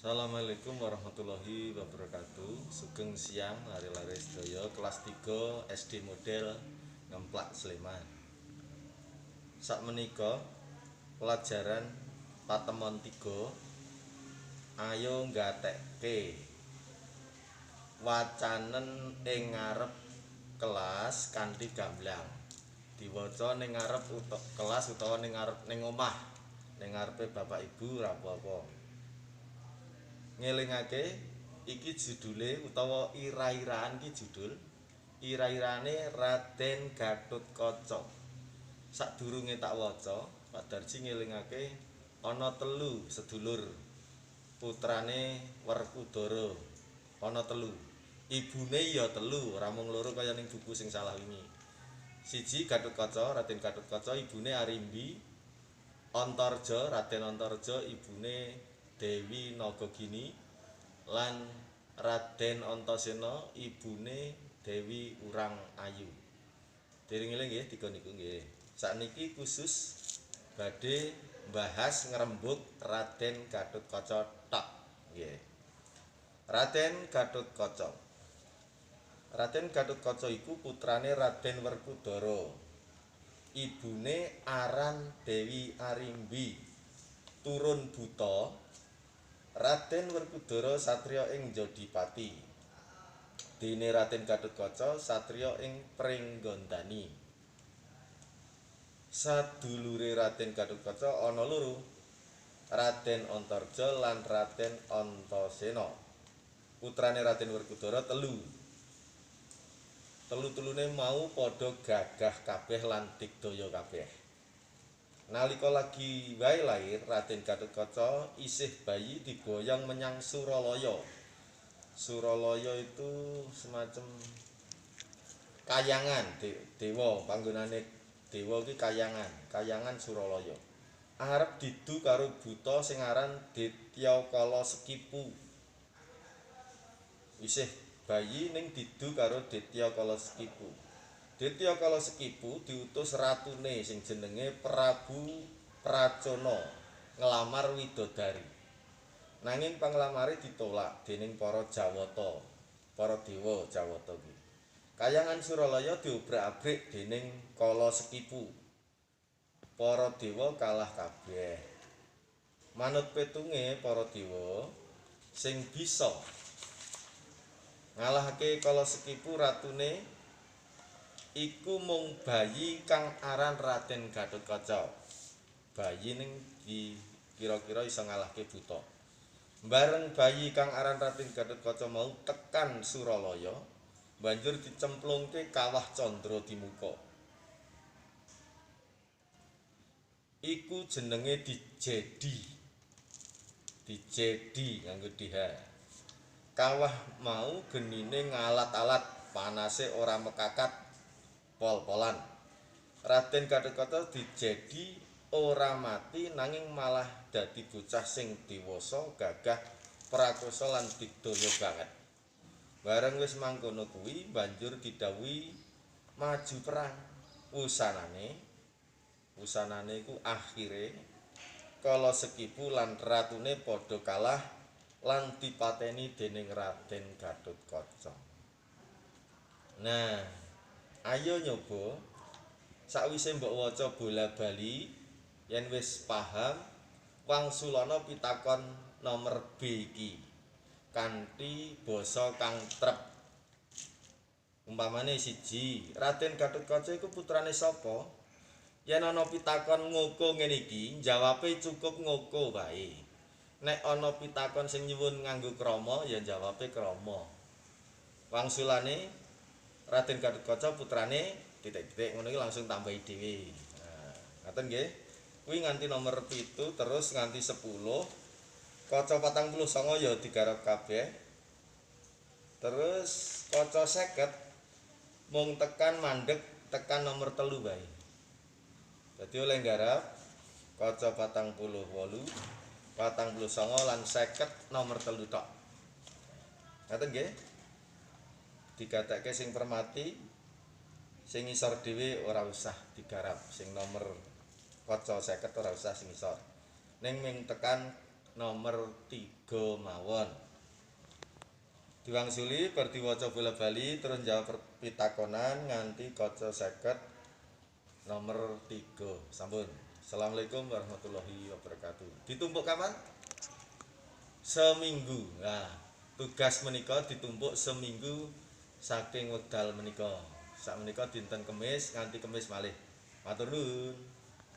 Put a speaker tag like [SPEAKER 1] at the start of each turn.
[SPEAKER 1] Assalamualaikum warahmatullahi wabarakatuh. Sugeng siang lare-lare sedaya kelas 3 SD model Ngemplak Sleman. Sakmenika pelajaran patemon 3, ayo nggatekke wacanen ing ngarep kelas kanthi gamblang. Diwaca ning ngarep kelas utawa ning ngarep ning omah, ning ngarepe bapak ibu ora apa-apa. Ngelingake iki judule utawa ira-iraan iki judul ira-irane Raden Gatotkaca. Sadurunge tak waca, Pak Darji ngelingake ana telu sedulur putrane Werkudara. Ana telu. Ibune ya telu, ora mung loro kaya ning buku sing salah wingi. Siji Gatotkaca, Raden Gatotkaca ibune Arimbi. Antarja, Raden Antarja ibune Dewi Nagagini, lan Raden Antasena ibune Dewi Urang Ayu. Dieling-eling nggih tiga niku nggih. Sakniki khusus badhe mbahas ngrembug Raden Gatotkaca tok nggih. Raden Gatotkaca. Raden Gatotkaca iku putrane Raden Werkudara. Ibune aran Dewi Arimbi. Turun buta Raden Werkudara satriya ing Jodipati. Dene Raden Gatotkaca satriya ing Pringgondani. Sadulure Raden Gatotkaca ana loro, Raden Antarja lan Raden Antasena. Putrane Raden Werkudara telu. Telu-telune mau padha gagah kabeh lan digdaya kabeh. Nalika lagi wae lair, Raden Gatotkaca isih bayi diboyong menyang Suralaya. Suralaya itu semacam kayangan dewa, panggonane dewa iki kayangan, kayangan Suralaya. Arep didu karo buta sing aran Dityakala Sekipu. Isih bayi ning didu karo Dityakala Sekipu. Dityakala Sekipu diutus ratune sing jenenge Prabu Pracona nglamar widodari. Nanging panglamare ditolak dening para Jawata, para dewa Jawata kuwi. Kayangan Suralaya diobrak-abrik dening Kala Sekipu. Para dewa kalah kabeh. Manut petunge para dewa sing bisa ngalahake Kala Sekipu ratune iku mung bayi kang aran Raden Gatotkaca. Bayi ning dikira-kira iso ngalahke buta. Bareng bayi kang aran Raden Gatotkaca mau tekan Suralaya, banjur dicemplungke kawah Candra Dimuka. Iku jenenge Dijedi. Dijedi nganggo DH. Kawah mau genine ngalat-alat, panase ora mekakat, pol-polan. Raden Gatotkaca dijedi ora mati nanging malah dadi bocah sing dewasa, gagah, prakosa lan digdaya banget. Bareng wis mangkono kuwi banjur didhawuhi maju perang. Wusanane iku akhire Kala Sekipu lan ratune padha kalah lan dipateni dening Raden Gatotkaca. Nah, ayo nyoba sakwise mbok waca bola-bali yen wis paham wangsulana pitakon nomor B iki kanthi basa kang trep. Umpamane siji, Raden Gatotkaca iku putrane sapa? Yen ana pitakon ngoko ngene iki, jawabe cukup ngoko wae. Nek ana pitakon sing nyuwun nganggo krama, ya jawabe krama. Wangsulane Raden Gatotkaca putrane titik-titik ngono iki langsung tambahi dhewe. Nah, ngaten nggih. Kuwi nganti nomor 7 terus nganti 10. Kaca 49 ya digarap kabeh. Terus kaca 50 mung tekan mandek tekan nomor 3 wae. Dadi oleh nggarap kaca 48, 49 lan 50 nomor 3 tok. Ngaten nggih. Digatekke sing permati, sing ngisor dhewe ora usah digarap, sing nomor kaca 50 ora usah sing ngisor. Ning ming tekan nomor 3 mawon. Diwangsuli bar diwaca bola-bali terus jawab pitakonan nganti kaca 50 nomor 3. Sampun. Assalamualaikum warahmatullahi wabarakatuh. Ditumpuk kapan? Seminggu. Nah, tugas menika ditumpuk seminggu saking wekdal menika. Sak menika dinten Kemis nganti Kemis malih. Matur nuwun.